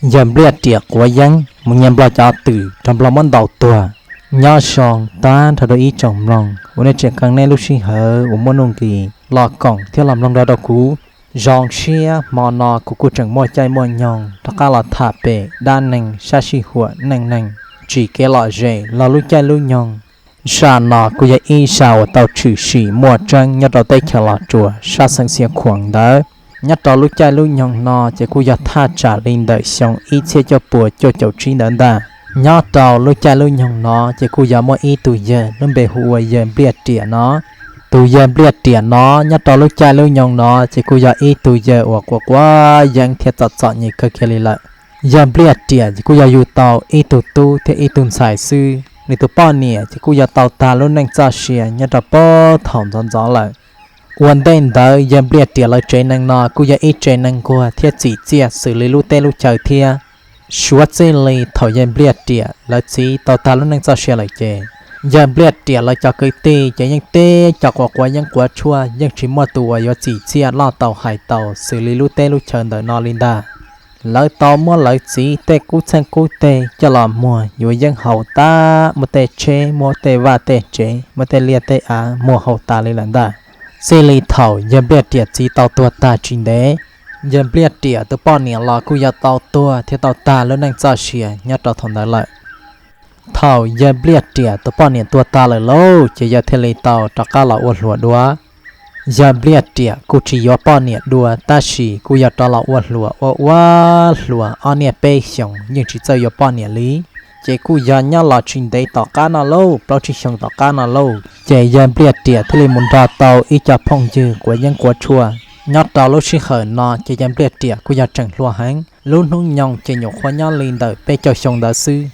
Yawg Npliaj Riam quav yeeb mus nyiag Nplog cov twm rau Nplog muab ntaus tuag. Nyob zoo tag nrho rau ib tsoom mloog uas nej tseem koom nej lub sij hawm uas muaj nuj nqis los koom thiab los mloog nrog rau kuv. Zoo siab hmo no kuv kuj tseem muaj caij muaj nyoog rov qab los tham pem dab neeg sab sij huam neej neeg tsim kev lom zem los lub caij lub nyoog. Zaj no kuj yog ib zaj uas tau tshwm sim muaj tseeb nyob rau teb chaws Los Tsuas sab xeev Xiav Khuam ntawd. Nyob rau lub caij lub nyoog no ces kuj yog thaj tsam li ntawm xyoo ib txhiab cuaj puas cuaj caum tsib ntawd ntag. Nyob rau lub caij lub nyoog no ces kuj yog muaj ib tug yawg lub npe hu ua yawg Npliaj Riam no. Tus yawg Npliaj Riam no nyob rau lub caij lub nyoog no ces kuj yog ib tug yawg uas quav quav yeeb thiab txom txom nyem kawg kiag li lawm. Yawg Npliaj Riam ces kuj yog yug tau ib tug tub thiab ib tug ntxhais xwb. Nws tus poj niam ces kuj yog tau tag lub neej txoj sia nyob rau puag thaum ntxov ntxov lawm. Ua ntej ntawd yawg Npliaj Riam lawv tsev neeg no kuj yog ib tsev neeg nquag thiab txim txiaj xws li lub teb lub chaw thiab. Suav txij li thaum yawg Npliaj Riam lawv txiv tau tag lub neej txoj sia lawm ces, yawg Npliaj Riam lawv cov kwv tij ces yeej tib co quav quav yeeb quav tshuaj, yeej tsis muaj tus uas yuav txim txiaj loj tau hais tau xws li lub teb lub chaw ntawm no li ntag. Lawv tau muab lawv txiv tej kub txheej kub teg coj los muag yuav yeeb haus tas, muaj tej tsheb, muaj tej vaj tej tsev, muaj tej liaj tej av muag haus tas li lawm ntag. Txij li thaum yawg Npliaj Riam txiv tau tuag tag tsis ntev, yawg Npliaj Riam tus poj niam los kuj yog tau tuag thiab tau tag lub neej txoj sia nyob rau thaum ntawd lawm. Thaum yawg Npliaj Riam tus poj niam tuag tag lawm lauj, ces yawg thiaj li tau rov qab los ua hluas dua. Yawg Npliaj Riam kuj tsis yuav poj niam dua, tab sis kuj yog rov los ua hluas ua ua hluas ob niaj peb xyoos yeej tsis txawj yuav poj niam li. Ces kuj yog nyob los tsis ntev tom qab no lauj, plaub tsib xyoos tom qab no lauj, ces yawg Npliaj Riam thiaj li mus nrog tau ib co phooj ywg quav yeeb quav tshuaj. Nyob rau lub sij hawm no ces yawg Npliaj Riam kuj yog tseem hluas heev, lub hnub nyoog ces nyuam qhuav nyob li ntawm peb caug xyoo ntawd xwb.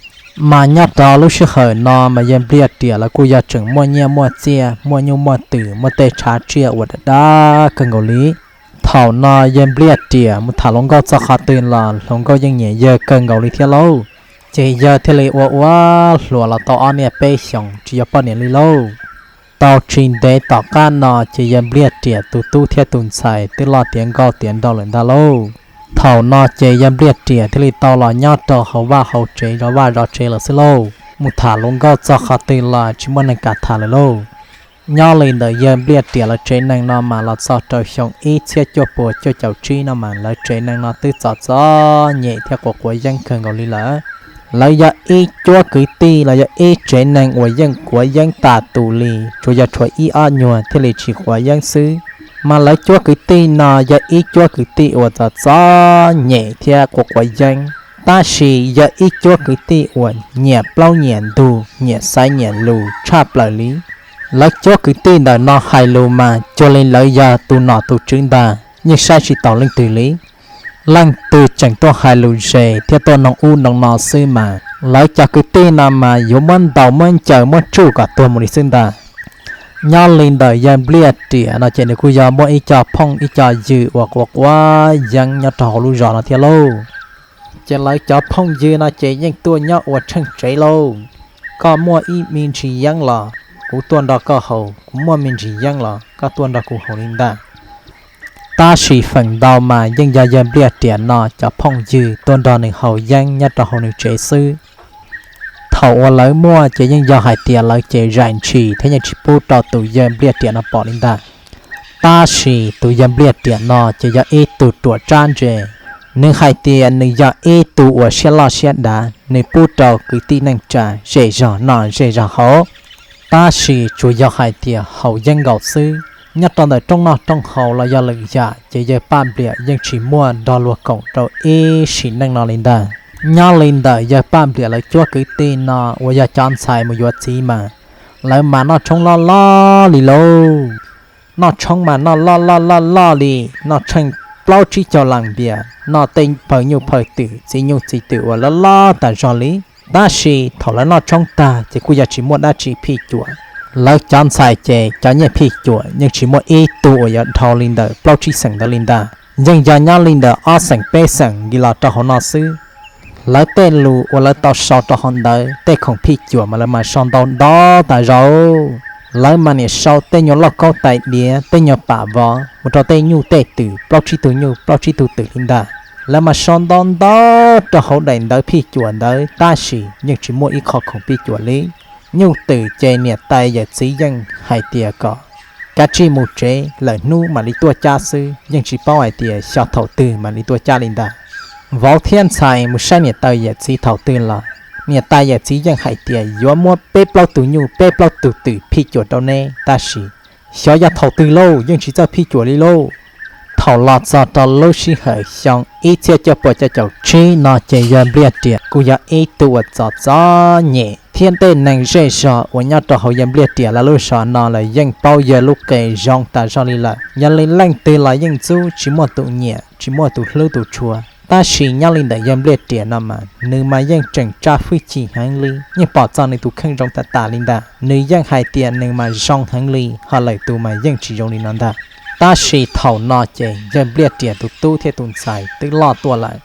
Mas nyob rau lub sij hawm no mas yawg Npliaj Riam lawv kuj yog tseem muaj nyiaj muaj txiaj, muaj nyuj muaj twm, muaj tej tshav tsiaj uas dav dav kawg nkaus li. Thaum no yawg Npliaj Riam mus tham hluas nkauj txog qhov twg los hluas nkauj yeej nyiam yawg kawg nkaus li thiab lauj. Ces yawg thiaj li ua ua hluas los tau ob niaj peb xyoos tsis yuav poj niam li lauj. Tau tsis ntev tom qab no ces yawg Npliaj Riam tus tub thiab tus ntxhais twb loj tiav nkauj tiav nraug lawm ntag lauj. Thaum no ces yawg Npliaj Riam thiaj li tau los nyob rau hauv vaj hauv tsev zov vaj zov tsev lawm xwb lauj. Mus tham hluas nkauj txog qhov twg los tsis muaj neeg kam tham lawm lauj. Nyob li ntawm yawg Npliaj Riam lawv tsev neeg no mas los txog rau xyoo ib txhiab cuaj puas cuaj caum tsib no mas lawv tsev neeg no twb txom txom nyem thiab quav quav yeeb kawg nkaus li lawm. Lawv yog ib cuab kwv tij los yog ib tsev neeg uas yeej quav yeeb tas tus li, tsuas yog tshuav ib ob nyuag thiaj li tsis quav yeeb xwb. Mas lawv cuab kwv tij no yog ib cuab kwv tij uas txom txom nyem thiab quav quav yeeb, tab sis yog ib cuab kwv tij uas nyiam plaub nyiam ntug, nyiam xaiv nyiam lus tshaj plaws li. Lawv cuab kwv tij ntawm no hais lus mas cuag li lawv yog tus nom tus tswv ntag, yeej saib tsis taus leej twg li. Leej twg tseem tuaj hais lus zes thiab tuaj noog ub noog no xwb mas lawv cov kwv tij no mas yuav muab ntaus muab ncaws muab tsuj kom tuag mus li xwb ntag. Nyob li ntawm yawg Npliaj Riam no ces nws kuj yog muaj ib co phooj ib co ywg uas quav quav yeeb nyob rau hauv lub zos no thiab lauj. Ces lawv cov phooj ywg no ces yeej tuaj nyob ua tsheej tsev lauj. Koj muaj ib me ntsis yeeb los kuv tuaj nrog koj haus, kuv muaj me ntsis yeeb los koj tuaj nrog kuv haus li ntag. Tab sis feem ntau mas yeej yog yawg Npliaj Riam no cov phooj ywg tuaj nrog nws haus yeeb nyob rau hauv nws tsev xwb. Thaum uas lawv muaj ces yeej yog hais tias lawv ces zais ntshis thiab yeej tsis pub rau tus yawg Npliaj Riam no pom li ntag. Tab sis tus yawg Npliaj Riam no ces yog ib tug ruam tsab ntse. Nws hais tias nws yog ib tug uas siab loj siab dav, nws pub rau kwv tij neej tsa zej zog noj zej zog haus. Tab sis tsuas yog hais tias haus yeeb nkaus xwb, nyob rau ntawm rooj noj rooj haus los yog lwm yam ces yawg Paj Npliam yeej tsis muaj nrog luag koom rau ib sim neej no li ntag. Nyob li ntawm yawg Paj Npliam lawv cuab kwv tij no uas yog cov ntxhais mus yuav txiv mas, lawv mas noj tshoob loj loj li lauj. Noj tshoob mas noj loj loj loj loj li, noj tsheej plaub tsib caug las npias, noj tej phaw nyuj phaw twm txiv nyuj txiv twm uas loj loj tas zog li. Tab sis thaum lawv noj tshoob tag ces kuj yog tsis muaj dab tsi phij cuam. Lawv cov ntxhais ces cov nyiaj phij cuam yeej tsis muaj ib tug uas yuav dhau li ntawm plaub tsib xeem ntawd li ntag. Yeej yog nyob li ntawm ob xeem peb xeem nkim los rau hauv no xwb. Lawv tej lus uas lawv tau sau rau hauv ntawd tej khoom phij cuam mas lawv mas sau ntau ntau tas zog. Lawv mas niam sau tej nyuag lauj kaub tais diav, tej nyuag pam vov mus rau tej nyuj tej twm, plaub tsib tug nyuj plaub tsib tug twm li ntag. Lawv mas so ntau ntau rau hauv daim ntawv phij cuam ntawd tab sis yeej tsis muaj ib qho khoom phij cuam li. Nyuj twm ces niam tais yawm txiv yeej hais tias kom kav tsij mus tsev, lwm hnub mam li tuaj cab xwb, yeej tsis paub hais tias xyov thaum twg mam li tuaj cab li ntag. Vauv thiab ntxhais mus saib niam tais yawm txiv thaum twg los niam tais yawm txiv yeej hais tias yuav muab peb plaub tug nyuj peb plaub tug twm phij cuam rau neb tab sis xyov yog thaum twg lauj, yeej tsis txawj phij cuam li lauj. Thaum los txog rau lub sij hawm xyoo ib txhiab cuaj puas cuaj caum tsib no ces yawg Npliaj Riam kuj yog ib tug uas txom txom nyem thiab tej neeg zej zog uas nyob rau hauv yawg Npliaj Riam lawv lub zos no lawv yeej paub yawg lub qe zoo tas zog li lawm. Yog li leej twg los yeej ntxub tsis muaj tus nyiam tsis muaj tus hlub tus tshua. Tab sis nyob li ntawm yawg Npliaj Riam no mas nws mas yeej tseem tsa hwj chim heev li, yeej pom txog nws tus kheej zoo tas tas li ntag. Nws yeej hais tias nws mas zoo heev li, ho lwm tus mas yeej tsis zoo li no ntag. Tab sis thaum no ces yawg Npliaj Riam tus tub thiab tus ntxhais twb loj tuaj lawm,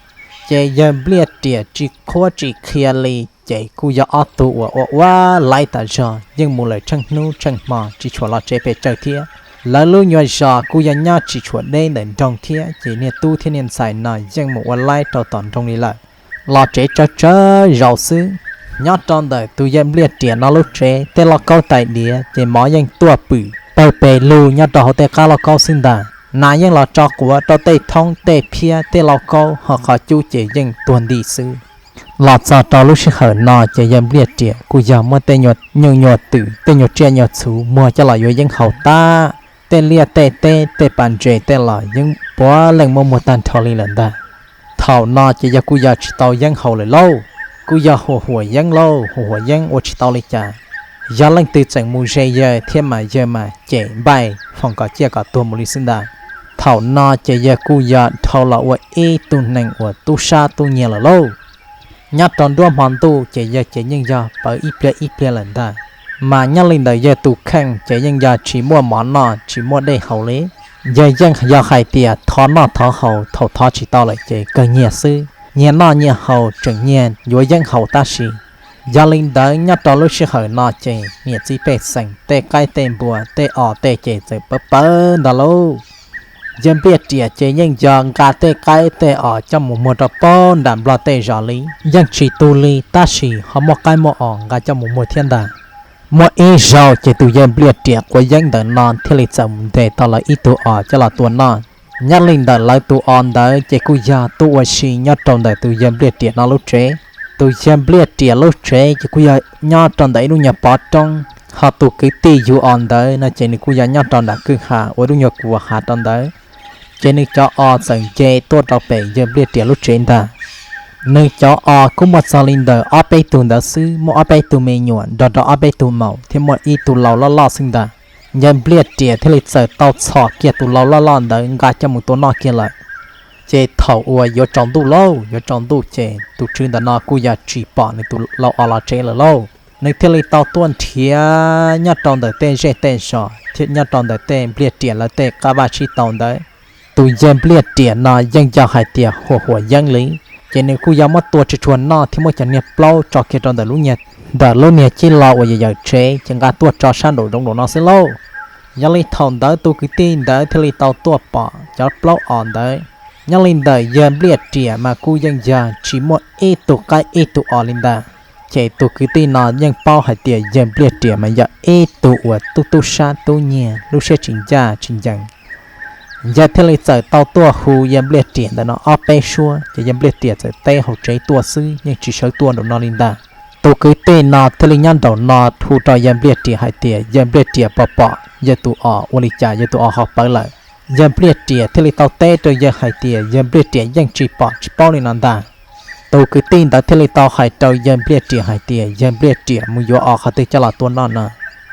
ces yawg Npliaj Riam tsis qhuab tsis qhia li ces kuj yog ob tug uas ua ua laib tas zog, yeej mus lawm tsheej hnub tsheej hmo tsis tshua los tsev pes tsawg thiab. Lawv lub nyuag zos kuj yog nyob tsis tshua deb ntawm nroog thiab ces niag tub thiab niag ntxhais no yeej mus ua laib rau tom nroog li lawm, los tsev tsawg tsawg zaus xwb. Nyob rau ntawm tus yawg Npliaj Riam no lub tsev tej lauj kaub tais diav ces mov yeej tuaj pwm pawg pes lug nyob rau hauv tej qab lauj kaub xwb ntag. Nas yeej los tso quav rau tej thoob tej phiab tej lauj kaub ho qhov cub ces yeej tuag nti xwb. Los txog rau lub sij hawm no ces yawg Npliaj Riam kuj yog muab tej nyuag nyuj nyuag twm tej nyuag tsiaj nyuag txhu muag coj los yuav yeeb haus tag, tej liaj tej teb tej pas ntses tej los yeej puav leej muab muag tag nrho li lawm ntag. Thaum no ces yawg kuj yog tsis tau yeeb haus lawm lauj, kuj yog huam huam yeeb lauj, huam huam yeeb ua tsis tau li cas. Yog leej twg tseem mus ze yawg thiab mas yawg mas cem npaij foom kom ciaj kom tuag mus li xwb ntag. Thaum no ces yawg kuj yog dhau los ua ib tug neeg uas tub sab tub nyiag lawm lauj. Nyob rau nruab hmo ntuj ces yawg ces yeej yog pawv ib pliag ib pliag lawm ntag. Mas nyob li ntawm yawg tus kheej ces yeej yog tsis muaj mov noj tsis muaj dej haus li. Yawg yeej yog hais tias thov noj thov haus, thaum thov tsis tau lawm ces kawg nyiag xwb, nyiag noj nyiag haus tseem nyiag yuav yeeb haus tab sis. Yog li ntawd nyob rau lub sij hawm no ces niam txiv pej xeem tej qaib tej npua tej os tej ces txawm pawv pawv ntag lauj. Yawg Npliaj Riam ces yeej yog nqa tej qaib tej os coj mus muag rau pem nram Nplog tej zos li, yeej tsis tu li tab sis ho muaj qaib muaj os nqa coj mus muag thiab ntag. Muaj ib zaug ces tus yawg Npliaj Riam quav yeeb ntawm no thiaj li txawm mus ntes tau lawv ib tug os coj los tua noj. Nyob li ntawm lawv tus os ntawd ces kuj yog tuaj ua si nyob rau ntawm tus yawg Npliaj Riam no lub tsev. Tus yawg Npliaj Riam lub tsev ces kuj yog nyob rau ntawm ib lub nyuag pov roob, ho tus kwv tij yug os ntawd no ces nws kuj yog nyob rau nram kwj ha ua lub nyuag kuv hav rau ntawd. Ces nws cov os txawm nce tuaj rau pem yawg Npliaj Riam lub tsev ntag. Nws cov os kuj muaj txog li ntawm ob peb tug ntawd xwb, muaj ob peb tug me nyuam nrog rau ob peb tug maum thiab muaj ib tug laus loj loj xwb ntag. Yawg Npliaj Riam thiaj li txawm tau txhom kiag tus laus loj loj ntawd nqa coj mus tua noj kiag lawm. Ces thaum uas yuav tsaus ntuj lauj, yuav tsaus ntuj ces tus tswv ntawm no kuj yog tsis pom nws tus laus os los tsev lawm lauj. Nws thiaj li tau tuaj nrhiav nyob rau ntawm tej zej tej zos thiab nyob rau ntawm tej Npliaj Riam lawv tej qab vaj tsib taug ntawd. Tus yawg Npliaj Riam no yeej yog hais tias huam huam yeeb li, ces nws kuj yog muab tua tsuag tsuag noj thiab muab cov niag plaub tso kiag rau ntawm lub niag, ntawm lub niag cib lo uas yawm yawm tsev ces nqa tuaj tso sab nraum zoov nraum no xwb lauj. Yog li thaum ntawd tus kwv tij ntawd thiaj li tau tuaj pom cov plaub os ntawd. Nyob li ntawm yawg Npliaj Riam mas kuj yeej yog tsis muaj ib tug qaib ib tug os li ntag. Ces tus kwv tij no yeej paub hais tias yawg Npliaj Riam mas yog ib tug uas tub tub sab tub nyiag lub siab tsis ncaj tsis ncees. Yawg thiaj li txawm tau tuaj hu yawg Npliaj Riam ntawm no ob peb suab ces yawg Npliaj Riam txawm teb hauv tsev tuaj xwb yeej tsis sawv tuaj nraum no li ntag. Tus kwv tij no thiaj li nyob nraum no hu rau yawg Npliaj Riam hais tias yawg Npliaj Riam pom pom yawg tus os ua li cas yawg tus os ho pawv lawm. Yawg Npliaj Riam thiaj li tau teb rau yawg hais tias yawg Npliaj Riam yeej tsis pom tsis paub li no ntag. Tus kwv tij ntawd thiaj li tau hais rau yawg Npliaj Riam hais tias yawg Npliaj Riam mus yuav os qhov twg coj los tua noj no.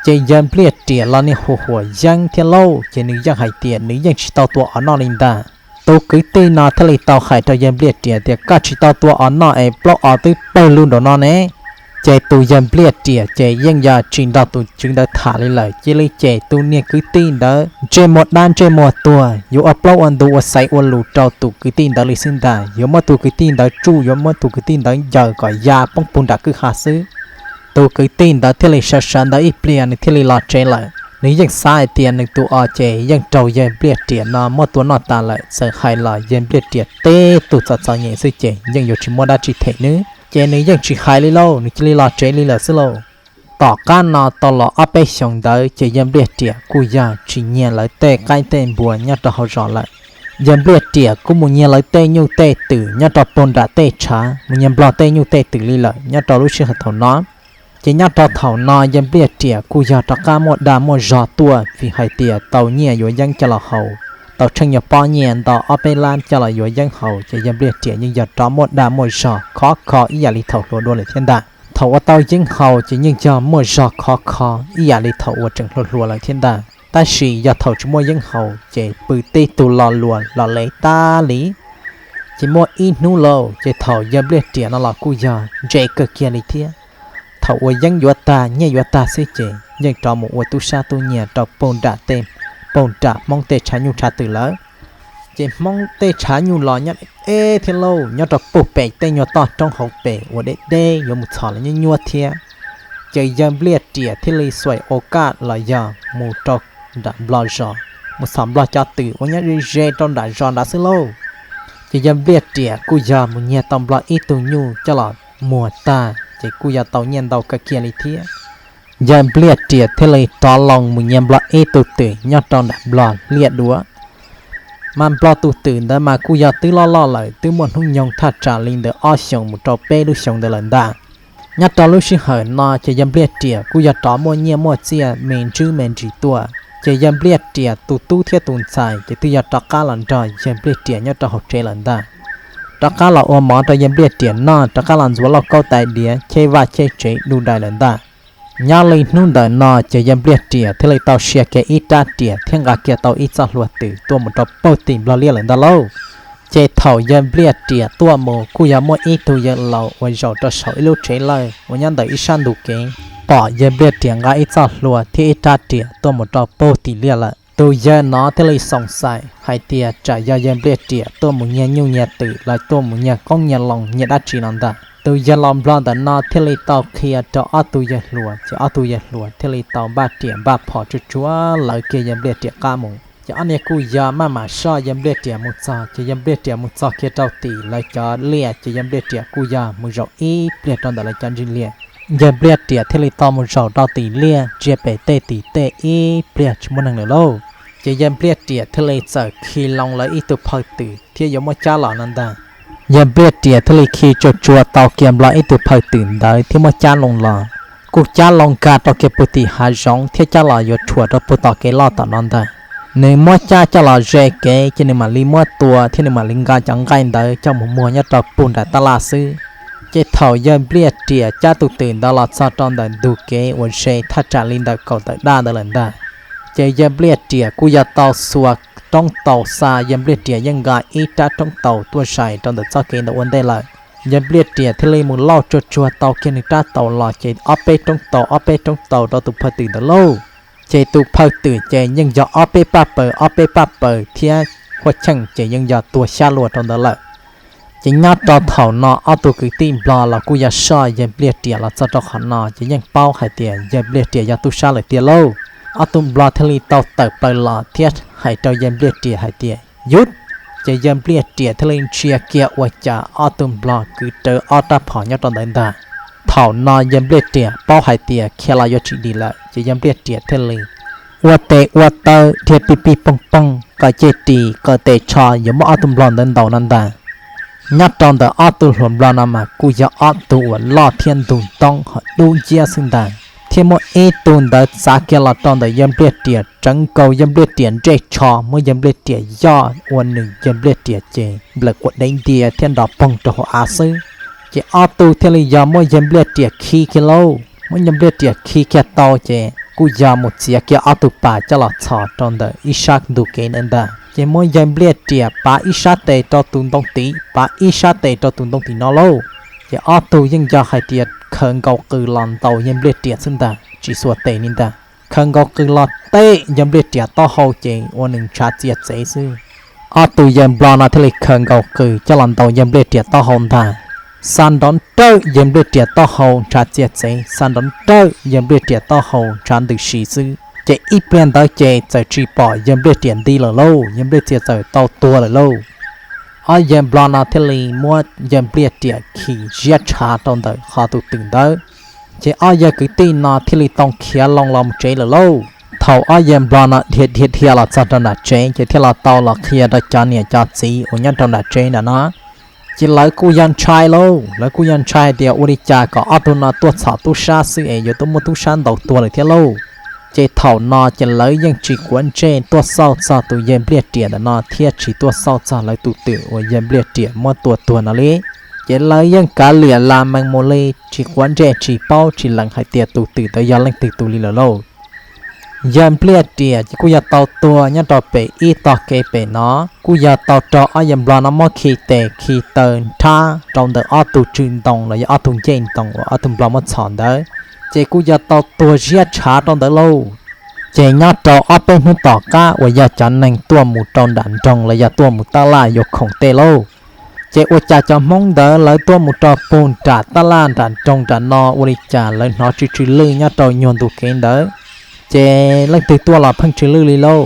Ces yawg Npliaj Riam los niag huam huam yeeb thiab lauj, ces nws yeej hais tias nws yeej tsis tau tua os noj li ntag. Tus kwv tij no thiaj li tau hais rau yawg Npliaj Riam tias koj tsis tau tua os noj es plaub os twb pawg lug nraum no ne. Ces tus yawg Npliaj Riam ces yeej yog tsis nrog tus tswv ntawd tham li lawm, cia li ces tus niag kwv tij ntawd ntsej muag dab ntsej muag tuag yuav ua plaub ua ntug ua xaiv ua lus rau tus kwv tij ntawd li xwb ntag, yuav muab tus kwv tij ntawd tsuj yuav muab tus kwv tij ntawd ncaws kom ya poob puag nram kwj ha xwb. Tus kwv tij ntawd thiaj li sawv sawv ntawd ib pliag nws thiaj li los tsev lawm. Nws yeej xav hais tias nws tus os ces yeej raug yawg Npliaj Riam no muab tua noj tas lawm, txawm hais los yawg Npliaj Riam teb tug txom txom nyem xwb ces yeej yuav tsis muaj dab tsi them nws, ces nws yeej tsis hais li lauj, nws cia li los tsev li lawm xwb lauj. Tom qab no tau los ob peb xyoos ntawd ces yawg Npliaj Riam kuj yog tsis nyiag lawv tej qaib tej npua nyob rau hauv zos lawm. Yawg Npliaj Riam kuj mus nyiag lawv tej nyuj tej twm nyob rau puag nram tej tshav, mus nyiag nplog tej nyuj tej twm li lawm nyob rau lub sij hawm thaum no. Ces nyob rau thaum no yawg Npliaj Riam kuj yog rov qab muaj dag muaj zog tuaj vim hais tias tau nyiaj yuav yeeb coj los haus, tau tsheej nyuag pob nyiaj ntau ob peb lab coj los yuav yeeb haus, ces yawg Npliaj Riam yeej yog rov muaj dag muaj zog khov kho ib yam li thaum hluas dua lawm thiab ntag. Thaum uas tau yeeb haus ces yeej yog muaj zog khov kho ib yam li thaum uas tseem hluas hluas lawm thiab ntag. Tab sis yog thaum tsis muaj yeeb haus ces pw tib tug lo lus los lev tag li. Ces muaj ib hnub lauj, ces thaum yawg Npliaj Riam no los kuj yog ntse kawg kiag li thiab. Thaum uas yeeb yuav tag nyiaj yuav tag xwb ces yeej rov mus ua tub sab tub nyiag rau puag nram tej, puag nram Hmoob tej tshav nyuj tshav twm lawm. Ces Hmoob tej tshav nyuj los nyob eb thiab lauj, nyob rau puag pem tej nyuag toj roob hauv pes uas deb deb yuav mus txhom los nyuab nyuab thiab. Ces yawg Npliaj Riam thiaj li xuaim ua kaj los yog mus rau nram nplog zos, mus txhom nplog cov twm uas nyob ze ze rau nram zos nrad xwb lauj. Ces yawg Npliaj Riam kuj yog mus nyiag tau nplog ib tug nyuj coj los muag tag ces kuj yog tau nyiaj ntau kawg kiag li thiab. Yawg Npliaj Riam thiaj li rov loo mus nyiag nplog ib tug twm nyob rau nram nplog liaj duav. Mas nplog tus twm ntawd mas kuj yog twb loj loj lawm, twb muaj hnub nyoog thaj tsam li ntawm ob xyoos mus rau peb lub xyoos ntawd lawm ntag. Nyob rau lub sij hawm no ces yawg Npliaj Riam kuj yog rov muaj nyiaj muaj txiaj me ntsis me ntsis tuaj, ces yawg Npliaj Riam tus tub thiab tus ntxhais ces twb yog rov qab los nrog yawg Npliaj Riam nyob rau hauv tsev lawm ntag. Rov qab los ua mov rau yawg Npliaj Riam noj, rov qab los ntxuav lauj kaub tais diav, cheb vaj cheb tsev du dais lawm ntag. Nyob li hnub ntawm no ces yawg Npliaj Riam thiaj li tau sia kiag ib rab riam thiab nqa kiag tau ib txoj hlua twm tuaj mus rau puag tim nplog liaj lawm ntag lauj. Ces thaum yawg Npliaj Riam tuaj mus kuj yog muaj ib tug yawg laus uas zaum rau saum ib lub tsev lawj uas nyob ntawm ib sab ntug kev, pom yawg Npliaj Riam nqa ib txoj hlua thiab ib rab riam tuaj mus rau puag tim liaj lawm. Tus yawg no thiaj li xoom xaim hais tias tsam yog yawg Npliaj Riam tuaj mus nyiag nyuj nyiag twm los tuaj mus nyiag qoob nyiag loo nyiag dab tsi no ntag. Tus yawg laus nplog ntawm no thiaj li tau qhia rau ob tug yawg hluas, ces ob tug yawg hluas thiaj li tau npaj riam npaj phom tsuag tsuag lawv kiag yawg Npliaj Riam qab mus. Ces ob niag kuj yog maj mam soj yawg Npliaj Riam mus txog, ces yawg Npliaj Riam mus txog kiag rau tim lawv cov liaj, ces yawg Npliaj Riam kuj yog mus zaum ib pliag rau ntawm lawv cov ntsis liaj. Yawg Npliaj Riam thiaj li tau mus zaum rau tim liaj ntsia pem tej tim tej ib pliag tsis muaj neeg lawm lauj. Ces yawg Npliaj Riam thiaj li txawm khi loo lawv ib tug phaw twm thiab yuav muab cab los no ntag. Yawg Npliaj Riam thiaj li khi tsuag tsuag tau kiag nplog ib tug phaw twm ntawd thiab muab cab loo los. Kuj cab loo nkag rau kiag puag tim hav zoov thiab cab los yuav rhuav rau puag tom kev loj tom no ntag. Nws muab cab coj los ze kev ces nws mam li muab tua thiab nws mam li nqa cov nqaij ntawd coj mus muag nyob rau puag nram tab laj xwb. Ces thaum yawg Npliaj Riam cab tus twm ntawd los txog rau ntawm ntug kev uas ze thaj tsam li ntawm kaum tawm daj ntawd lawm ntag, ces yawg Npliaj Riam kuj yog tau xuas roob taus xa, yawg Npliaj Riam yeej nqa ib rab roob taus tuaj zais rau ntawm txoj kev ntawd ua ntej lawm. Yawg Npliaj Riam thiaj li mus lauj tsuag tsuag tau kiag nws rab taus los ces ob peb roob taus ob peb roob taus rau tus phaw twm ntawd lauj. Ces tus phaw twm ces yeej yog ob peb paj paws ob peb paj paws thiab huaj cheej ces yeej yog tuag xyab luag rau ntawd lawm. Ces nyob rau thaum no ob tug kwv tij nplog los kuj yog soj yawg Npliaj Riam los txog rau qhov no ces yeej paub hais tias yawg Npliaj Riam yog tub sab lawm tiag lauj. Ob tug nplog thiaj li tau tawm plaws los thiab hais rau yawg Npliaj Riam hais tias, Yus! Ces yawg Npliaj Riam thiaj li ntsia kiag ua cas ob tug nplog kwv rawv ob rab phom nyob rau ntawd ntag. Thaum no yawg Npliaj Riam paub hais tias khiav los yuav tsis dim lawm, ces yawg Npliaj Riam thiaj li ua tes ua taw dhia pij pij poog poog, qaws cej ris qaws tes tsho yuav muab ob tug nplog ntawd ntaus no ntag. Nyob rau ntawm ob tug hluas nplog no mas kuj yog ob tug uas loj thiab ntug ntoob ho dub nciab xwb ntag, thiab muaj ib tug ntawd txav kiag los rau ntawm yawg Npliaj Riam, tsawv nkaus yawg Npliaj Riam ntsej tsho, muab yawg Npliaj Riam yoj ua nws yawg Npliaj Riam ces nplawm quas dev ntia thiab nrov poog rau hauv av xwb. Ces ob tug thiaj li yog muab yawg Npliaj Riam khi kiag lauj. Muab yawg Npliaj Riam khi kiag tau ces kuj yog mus txiav kiag ob tug pas coj los txhos rau ntawm ib sab ntug kev ntawd ntag. Ces muab yawg Npliaj Riam pav ib sab tes rau tus ntoo tid, pav ib sab tes rau tus ntoo tim no lauj. Ces ob tug yeej yog hais tias khaws nkaus qws los ntaus yawg Npliaj Riam xwb ntag, tsis xuas tes li ntag. Khaws nkaus qws los teb yawg Npliaj Riam taub hau ces ua nws ntshav txias txev xwb. Ob tug yawg nplog no thiaj li khaws nkaus qws coj los ntaus yawg Npliaj Riam taub hau ntag. Xa nrov nrawj yawg Npliaj Riam taub hau ntshav txias txev, xa nrov nrawj yawg Npliaj Riam taub hau ntshav ntws si xwb. Ces ib pliag ntawd ces txawm tsis pom yawg Npliaj Riam nti lawm lauj, yawg Npliaj Txias txawm tau tuag lawm lauj. Ob yawg Nplog no thiaj li muab yawg Npliaj Riam khi ziab tshav rau ntawm qhov tus twm ntawd. Ces ob yawg kwv tij no thiaj li tau khiav loo los mus tsev lawm lauj. Thaum ob yawg Nplog no dhia dhia dhia los txog rau nram tsev ces thiaj los tau los qhia rau cov niam cov txiv uas nyob rau nram tsev nram no. Ces lawv kuj yog ntshai lauj, lawv kuj yog ntshai tias ua li cas kom ob tug no tuaj txhom tub sab xwb es yuav tuaj muab tub sab ntaus tuag lawm thiab lauj. Ces thaum no ces lawv yeej tsis quav ntsej tuaj xauj txog tus yawg Npliaj Riam ntawm no thiab tsis tuaj xauj txog lawv tus twm uas yawg Npliaj Riam muab tua tuag no li. Ces lawv yeej kav liam las mees mus li, tsis quav ntsej tsis paub tsis lees hais tias tus twm ntawd yog leej twg tus li lawm lauj. Yawg Npliaj Riam ces kuj yog tau tuag nyob rau pem ib tog kev pem no, kuj yog tau raug ob yawg Nplog no muab khi tes khi taw nrhab rau ntawm ob tug tswm ntoo los yog ob tug ncej ntoo uas ob tug Nplog muab txhom ntawd, ces kuj yog tau tuag ziab tshav rau ntawd lauj. Ces nyob rau ob peb hnub tom qab uas yog cov neeg tuaj mus rau nram nroog los yog tuaj mus tab laj yuav khoom tej lauj, ces ua cas cov Hmoob ntawd lawv tuaj mus rau puag nram tab laj nram nroog nram no ua li cas lawv hnov tsw tsw lwj nyob rau nyuag ntu kev ntawd. Ces leej twg tuaj los pheej tsw lwj li lauj.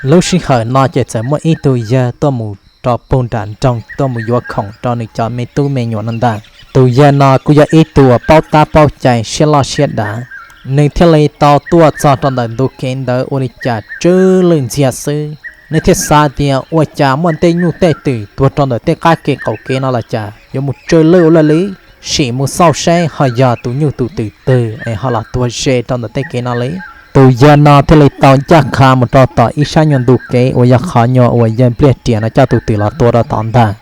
Lub sij hawm no ces txawm muaj ib tug yawg tuaj mus rau puag nram nroog tuaj mus yuav khoom rau nws cov me tub me nyuam no ntag. Tus yawg no kuj yog ib tug uas paub tab paub cai siab loj siab dav, nws thiaj li tau tuaj txog rau ntawm ntu kev ntawd ua li cas tsw lwj ntxiag xwb. Nws thiaj xav tias ua cas muaj tej nyuj tej twm tuag rau ntawm tej qab kev qaum kev no los cas yuav mus tsw lwj ua luaj li, sim mus xauj seb ho yog tus nyuj tus twm twg es ho los tuag ze rau ntawm tej kev no li. Tus yawg no thiaj li tau ncaj qha mus rau tom ib sab nyuag ntu kev uas yog qhov nyuag uas yawg Npliaj Riam no coj tus twm los tua rau tod ntag.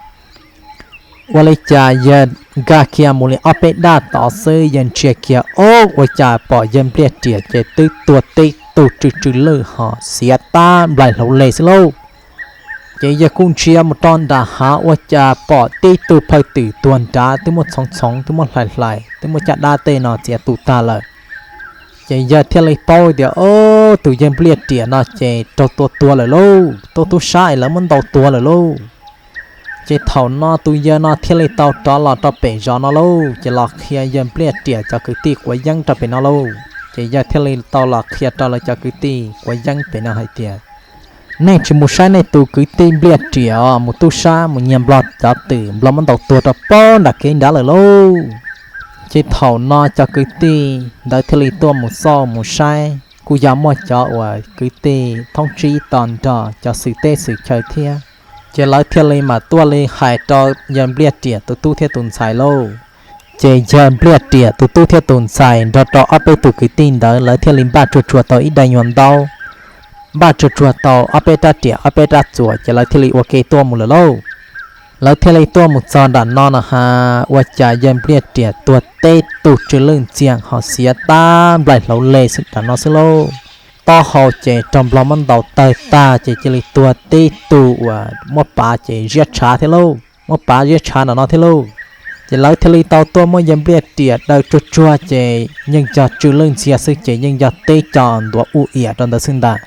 Ua li cas yawg nkag kiag mus li ob peb daj tod xwb yawg ntsia kiag, ob, ua cas pom yawg Npliaj Riam ces twb tuag tib tug tsw tsw lwj ho xiav tab nplaig hlauv le xwb lauj. Ces yawg kuj ntsia mus rau nram hav ua cas pom tib tug phaw twm tuag nrad twb muab txhoov txhoov twb muab hlais hlais twb muab caj dab tej no txiav tu tag lawm. Ces yawg thiaj li paub tias, ob, tus yawg Npliaj Riam no ces raug tua tuag lawm lauj, tuaj tub sab es lawv muab ntaus tuag lawm lauj. Ces thaum no tus yawg no thiaj li tau rov los rau pem zos no lauj, ces los qhia yawg Npliaj Riam cov kwv tij quav yeeb rau pem no lauj. Ces yawg thiaj li tau los qhia rau lawv cov kwv tij quav yeeb pem no hais tias, nej tsis mus saib nej tus kwv tij Npliaj Riam mus tub sab mus nyiag Nplog cov twm, Nplog muab ntaus tuag rau pem nram kev nrad lawm lauj. Ces thaum no cov kwv tij ntawd thiaj li tuaj mus xauj mus saib, kuj yog muaj cov uas kwv tij thoob tsib to nrog cov xwm teb xwm chaw thiab. Ces lawv thiaj li mam tuaj li hais rau yawg Npliaj Riam tus tub thiab tus ntxhais lauj. Ces yawg Npliaj Riam tus tub thiab tus ntxhais nrog rau ob peb tug kwv tij ntawd lawv thiaj li npaj tsuag tsuag tau ib daim nyuag ntaub, npaj tsuag tsuag tau ob peb rab riam ob peb rab txuas ces lawv thiaj li ua ke tuaj mus lawm lauj. Lawv thiaj li tuaj mus txog nram no no ha, ua cas yawg Npliaj Riam tuag tib tug tsw lwj ntxiag ho xiav tab nplaig hlauv le nram no xwb lauj. Taub hau ces raug Nplog muab ntaus tawg tag ces cia li tuag tib tug uas muab pav ces ziab tshav thiab lauj, muab pav ziab tshav nram no thiab lauj. Ces lawv thiaj li tau tuaj muab yawg Npliaj Riam daws tsuag tsuag ces yeej yog tsw lwj ntxiag xwb ces yeej yog tib co ntuav u iam rau ntawd xwb ntag.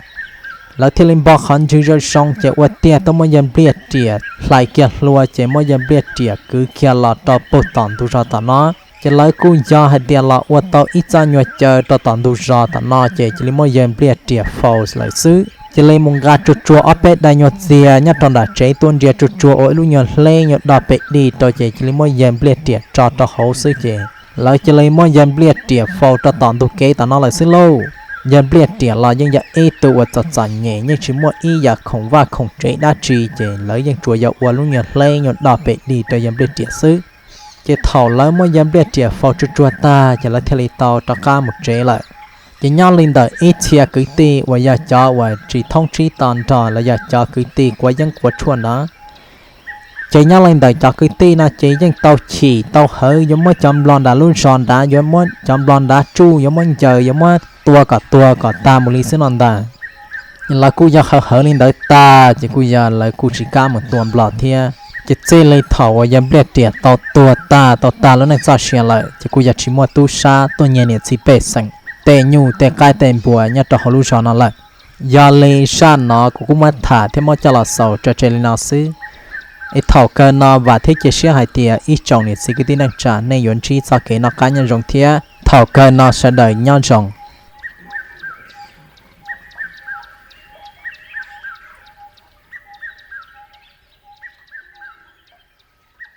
Lawv thiaj li npog qhov ntswg zoo zoo ces ua tiag tuaj muab yawg Npliaj Riam hlais kiag hlua ces muab yawg Npliaj Riam kwv kiag los rau puag tom ntug zos tom no. Ces lawv kuj yog hais tias los ua tau ib txoj nyuag caw rau tom ntug zos tom no ces cia li muab yawg Npliaj Riam faus lawm xwb. Cia li mus nqa tsuag tsuag ob peb daim nyuag txiag nyob rau nram tsev tuaj ntsia tsuag tsuag ua ib lub nyuag hleb nyuag dog pem dig rau ces cia li muab yawg Npliaj Riam tso rau hauv xwb ces lawv cia li muab yawg Npliaj Riam faus rau tom ntug kev tom no lawm xwb lauj. Yawg Npliaj Riam los yeej yog ib tug uas txom txom nyem, yeej tsis muaj ib yam khoom vaj khoom tsev dab tsi ces lawv yeej tsuas yog ua lub nyuag hleb nyuag dog pem dig rau yawg Npliaj Riam xwb. Ces thaum lawv muab yawg Npliaj Riam faus tsuag tsuag tag ces lawv thiaj li tau rov qab mus tsev lawm. Ces nyob li ntawm ib txhia kwv tij uas yog cov uas tsis thoob tsib to nrog los yog cov kwv tij quav yeeb quav tshuaj ntawd, ces nyob li ntawm cov kwv tij no ces yeej tau chim tau hawv yuav muab cov Nplog nram lub zos nrad, yuav muab cov Nplog nrad tsuj, yuav muab ncaws, yuav muab tua kom tuag kom tag mus li xwb no ntag. Lawv kuj yog hawv hawv li ntawd tag ces kuj yog lawv kuj tsis kam mus tua Nplog thiab. Ces txij li thaum uas yawg Npliaj Riam tau tuag tag, tau tag lub neej txoj sia lawm ces kuj yog tsis muaj tub sab tuaj nyiag niam txiv pej xeem tej nyuj tej qaib tej npua nyob rau hauv lub zos no lawm. Yog li zaj no kuv kuj muab tham thiab muab coj los xaus tso tseg li no xwb. Es thaum kawg no vam thiab cia siab hais tias ib tsoom niam txiv kwv tij neej tsa nej yuav ntsib txoj kev noj qab nyob zoo thiab. Thaum kawg no sawv daws nyob zoo.